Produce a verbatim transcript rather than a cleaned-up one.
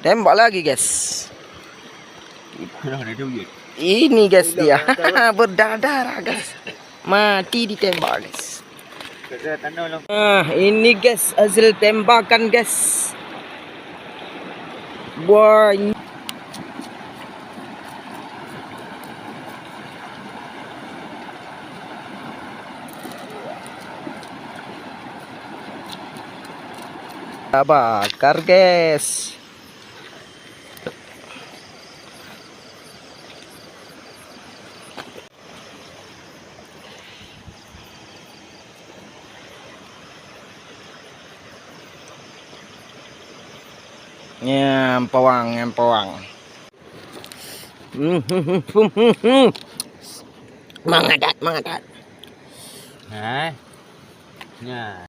Tembak lagi, guys. Ini, guys, dia. Berdarah-darah, guys. Mati ditembak, guys. Ah, ini, guys, hasil tembakan, guys. Wah, ini. Tabakar, guys. Nyam pawang, nyam pawang. Hmm, hmm, hmm, hmm, hmm, hmm. Mangadat, mangadat. Hai. Nah.